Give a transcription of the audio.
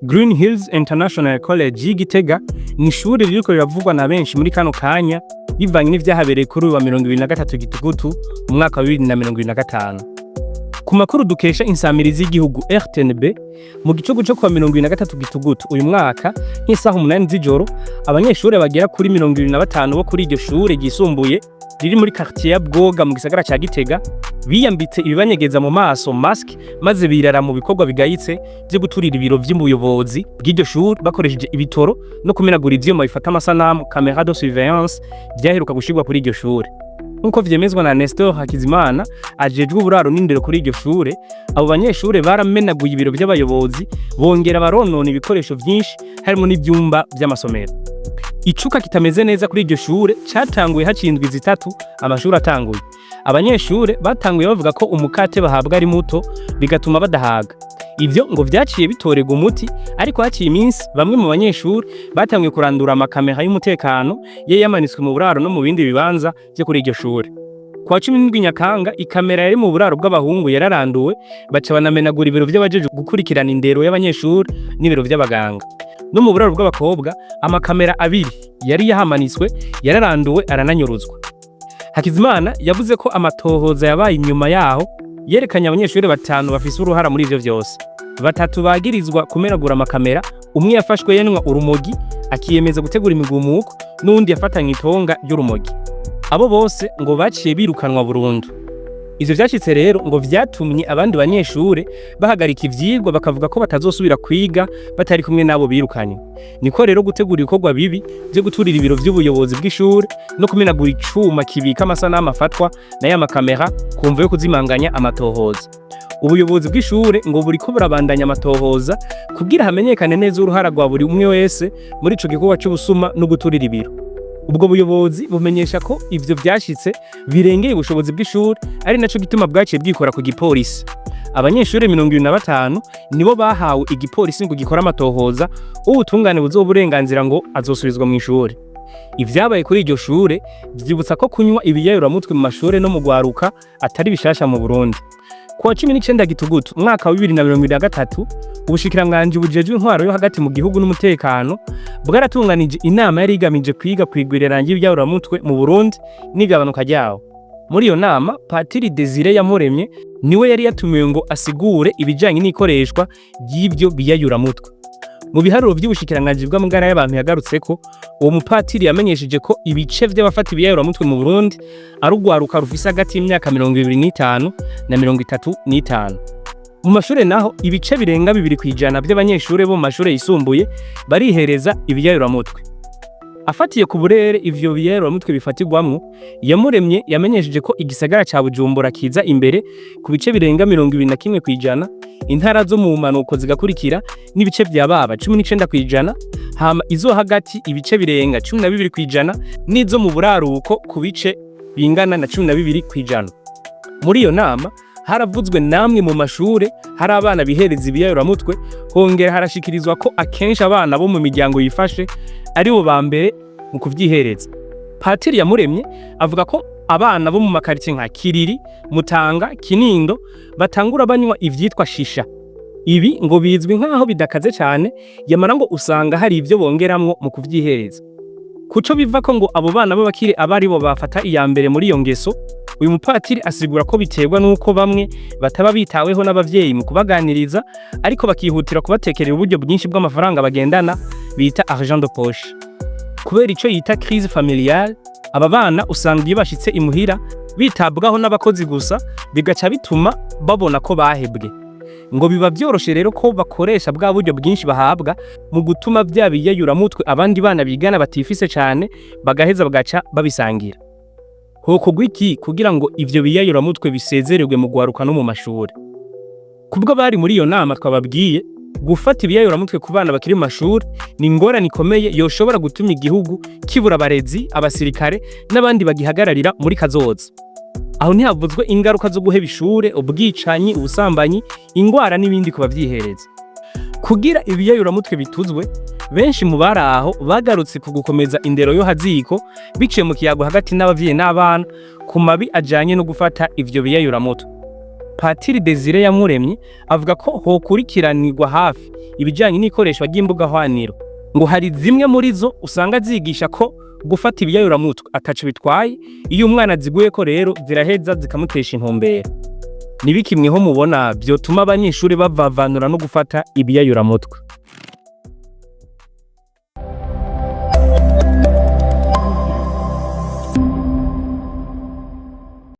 Green Hills International College y'i Gitega ni ishuri ririko riravugwa na benshi muri kano kanya, bivanye n'ivyahabereye kuri uyu wa 23 Gitugutu mu mwaka wa 2025. Ku makuru dukesha insamirizi y'igihugu RTNB, mu gicugu co kuwa 23 Gitugutu uyu mwaka, nk'isaha 8 z'ijoro, abanyeshure bagera kuri 25 bo kuri iryo shure ryisumbuye riri muri quartier ya Bwoga mu gisagara ca Gitega biyambitse ibibanyegeza mu maso, masque, maze birara mu bikorwa bigayitse vyo guturira ibiro vy'ubuyobozi bw'iryo shure bakoresheje ibitoro no kumenagura ivyuma bifata amasanamu, caméra de surveillance, vyaheruka gushirwa kuri iryo shure. Nk'uko vyemezwa na Nestor Hakizimana ajejwe uburaro n'indero kuri iryo shure, abo banyeshure baramenaguye ibiro vy'abayobozi, bongera baronona ibikoresho vyinshi, harimo n'ivyumba vy'amasomero. Icuka kitameze neza kuri iryo shure catanguye haciye indwi 3 amashuri atanguye. Abanyeshure batanguye bavuga ko umukate bahabwa ari muto, bigatuma badahaga. Ivyo ngo vyaciye bitorerwa umuti, ariko haciye iminsi bamwe mu banyeshure batanguye kurandura amakamera y'umutekano ye yamanitswe mu buraro no mu bindi bibanza vyo kuri iryo shure. Kuwa 17 Nyakanga, ikamera yari mu buraro bw'abahungu yararanduwe, baca banamenagura ibiro vy'abajejwe gukurikirana indero y'abanyeshure n'ibiro vy'abaganga. No mu buraro bw'abakobwa, amakamera abiri yari yahamanitswe yararanduwe, arananyuruzwa. Hakizimana yavuze ko amatohoza yabaye inyuma yaho yerekanye abanyeshure batanu bafise uruhara muri ivyo vyose. Batatu bagirizwa kumenagura amakamera, umwe yafashwe yanwa urumogi akiyemeza gutegura imigumuko, n'uwundi yafatanywe itonga ry'urumogi. Abo bose ngo baciye birukanwa burundu. Ivyo vyashitse rero ngo vyatumye abandi banyeshure bahagarika ivyigwa, bakavuga ko batazosubira kwiga batari kumwe n'abo birukanywe. Niko rero gutegura ibikorwa bibi vyo guturira ibiro vy'ubuyobozi bw'ishure no kumenagura icuma kibika amasanamu afatwa na ya makamera ku mvo yo kuzimanganya amatohoza. Ubuyobozi bw'ishure ngo buriko burabandanya amatohoza kugira hamenyekane neza uruhara rwa buri umwe wese muri ico gikorwa c'ubusuma no guturira ibiro. Ubwo buyobozi bumenyesha ko ivyo vyashitse birengeye ubushobozi bw'ishure, ari naco gituma bwaciye bwikora ku gipolisi. Abanyeshure 25 nibo bahawe igipolisi ngo gikore amatohoza, ubutungane buzoha uburenganzira ngo azosubizwa mw'ishure. Ivyabaye kuri iryo shure vyibutsa ko kunywa ibiyayuramutwe mu mashure no mu gwaruka atari bishasha mu Burundi. Kuwa 19 Gitugutu umwaka wa 2023, ubushikiranganji bujejwe intwaro yo hagati mu gihugu n'umutekano bwaratunganije inama yari igamije kwiga kwigwirirana ry'ibiyayuramutwe mu Burundi n'igabanuka ryawo. Muri iyo nama, Patiri Desire Yamuremye niwe yari yatumiwe ngo asigure ibijanye n'ikoreshwa ry'ivyo biyayuramutwe. Mu biharuro vy'ubushikiranganji bw'amagara y'abantu yagarutseko, uwo mupatiri yamenyesheje ko ibice vy'abafata ibiyayuramutwe mu Burundi ari urwaruka rufise hagati y'imyaka 25 na 35. Mu mashure naho, ibice birenga 2% vy'abanyeshure bo mu mashure yisumbuye barihereza ibiyayuramutwe. Afatiye ku burere ivyo biyayuramutwe bifatirwamwo, Yamuremye yamenyesheje ko igisagara ca Bujumbura kiza imbere ku bice birenga 21%, intara zo mu bumanuko zigakurikira n'ibice vya baba 19%, hama izo hagati ibice birenga 12%, n'izo mu buraruko ku bice bingana na 12%. Muri iyo nama haravuzwe namwe mu mashure hari abana bihereza ibiyayuramutwe, hongera harashikirizwa ko akenshi abana bo mu miryango yifashe aribo ba mbere mu kuvyihereza. Patiri Yamuremye avuga ko abana bo mu makaritsiye nka Kiriri, Mutanga, Kinindo batangura banywa ivyitwa shisha. Ibi ngo bizwi nk'aho bidakaze cane, yamara ngo usanga hari ivyo bongeramwo mu kuvyihereza. Kuco biva ko ngo abo bana b'abakire aba aribo bafata iya mbere muri iyo ngeso, uyu mupatiri asigura ko biterwa n'uko bamwe bataba bitaweho n'abavyeyi mu kubaganiriza, ariko bakihutira kubatekerera uburyo bwinshi bw'amafaranga bagendana bita argent de poche. Kubera ico yita crise familiale, aba bana usanga iyo bashitse imuhira bitabwaho n'abakozi gusa, bigaca bituma babona ko bahebwe. Ngo biba vyoroshe rero ko bakoresha bwa buryo bwinshi bahabwa mu gutuma vya biyayuramutwe abandi bana bigana batifise cane, bagaheza bagaca babisangira. Hokorwa iki kugira ngo ivyo biyayuramutwe bisezererwe mu gwaruka no mu mashure? Kubwo bari muri iyo nama twababwiye, gufata ibiyayuramutwe ku bana bakiri mu mashuri ni ingorane ikomeye yoshobora gutuma igihugu kibura abarezi, abasirikare n'abandi bagihagararira muri kazoza. Aho ntihavuzwe ingaruka zo guheba ishure, ubwicanyi, ubusambanyi, ingwara n'ibindi ku bavyihereza. Kugira ibiyayuramutwe bituzwe, benshi mu bari aho bagarutse ku gukomeza indero yo haziko biciye mu kiyago hagati n'abavyeyi n'abana ku mabi ajanye no gufata ivyo biyayuramutwe. Patiri Desire Yamuremye avuga ko hokurikiranirwa hafi ibijanye n'ikoreshwa ry'imbuga hwaniro. Ngo hari zimwe muri zo usanga zigisha ko gufata ibiyayuramutwe ataco bitwaye, iyo umwana aziguyeko rero ziraheza zikamutesha intumbero. Ni biki mweho mubona vyotuma abanyeshuri bavavanura no gufata ibiyayuramutwe?